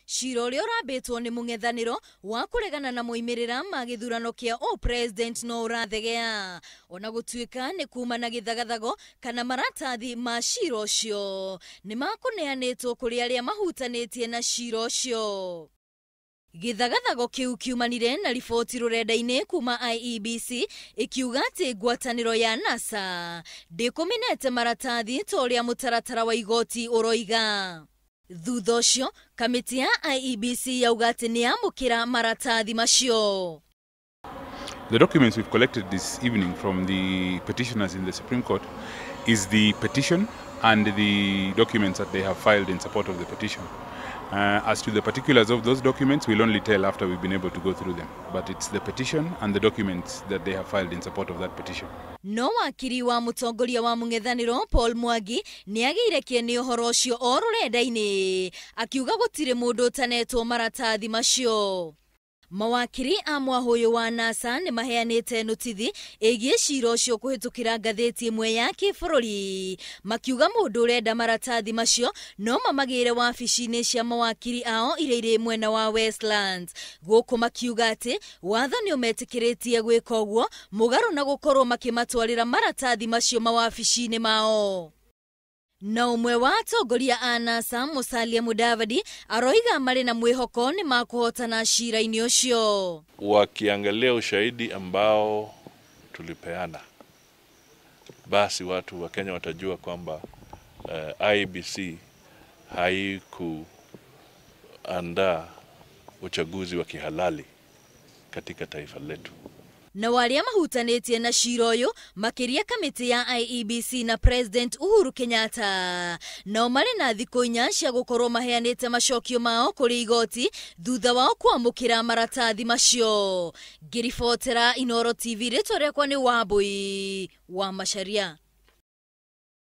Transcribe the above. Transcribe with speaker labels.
Speaker 1: Cira ũrĩa ũrambĩtwo nĩ mũng'ethanĩro wa kũregana na moimĩrĩra ma gĩthurano kĩa ũ-president no ũrathegea, ona gũtuĩka nĩ kuma na gĩthagathago kana maratathi ma cira ũcio nĩ makũneanĩtwo kũrĩ arĩa mahutanĩtie na cira ũcio. Gĩthagathago kĩu kiumanire na riboti rũrenda-inĩ kuma IEBC ĩkiuga atĩ ngwatanĩro ya NASA ndĩkũmĩnete maratathi ta ũrĩa mũtaratara wa igoti ũroiga. Thutha ũcio kamĩtĩ ya IEBC yauga atĩ nĩ yamũkĩra maratathi macio.
Speaker 2: The documents we've collected this evening from the petitioners in the Supreme Court is the petition and the documents that they have filed in support of the petition. As to the particulars of those documents, we'll only tell after we've been able to go through them. But it's the petition and the documents that they have filed in support of that petition.
Speaker 1: No wakiri wa mũtongoria wa mũng'ethanĩro Paul Mwangi nĩ agĩire kĩene ũhoro ũcio o rũrenda-inĩ, akiuga gũtirĩ mũndũ ũtanetwo maratathi macio. Mawakiri a mwahũyũ wa NASA nĩ maheanĩte notithi ĩgiĩ cira ũcio kũhĩtũkĩra ngathĩti ĩmwe ya kĩbũrũri, makiuga mũndũ ũrenda maratathi macio no mamagĩre wabici-inĩ cia mawakiri ao iria irĩ mwena wa Westlands. Gũkũ makiuga atĩ watho nĩ ũmetĩkĩrĩtie gwĩka ũguo mũgarũ na gũkorwo makĩmatwarĩra maratathi macio mawabici-inĩ mao. Na ũmwe wa atongoria a NASA Musalia Mudavadi aroiga marĩ na mwĩhoko nĩ makũhotana cira-inĩ ũcio.
Speaker 3: Wakiangalia ushahidi ambao tulipeana, basi watu wa Kenya watajua kwamba IEBC haikuandaa uchaguzi wa kihalali katika taifa letu.
Speaker 1: Na warĩa mahutanĩtie na cira ũyũ makĩria kamĩtĩ ya IEBC na President Uhuru Kenyatta nao marĩ na thikũ 4 cia gũkorwo maheanĩte macokio mao kũrĩ igoti thutha wao kwamũkĩra maratathi macio. Ngĩribotera Inooro TV, rĩtwa rĩakwa nĩ Wambui wa Macharia.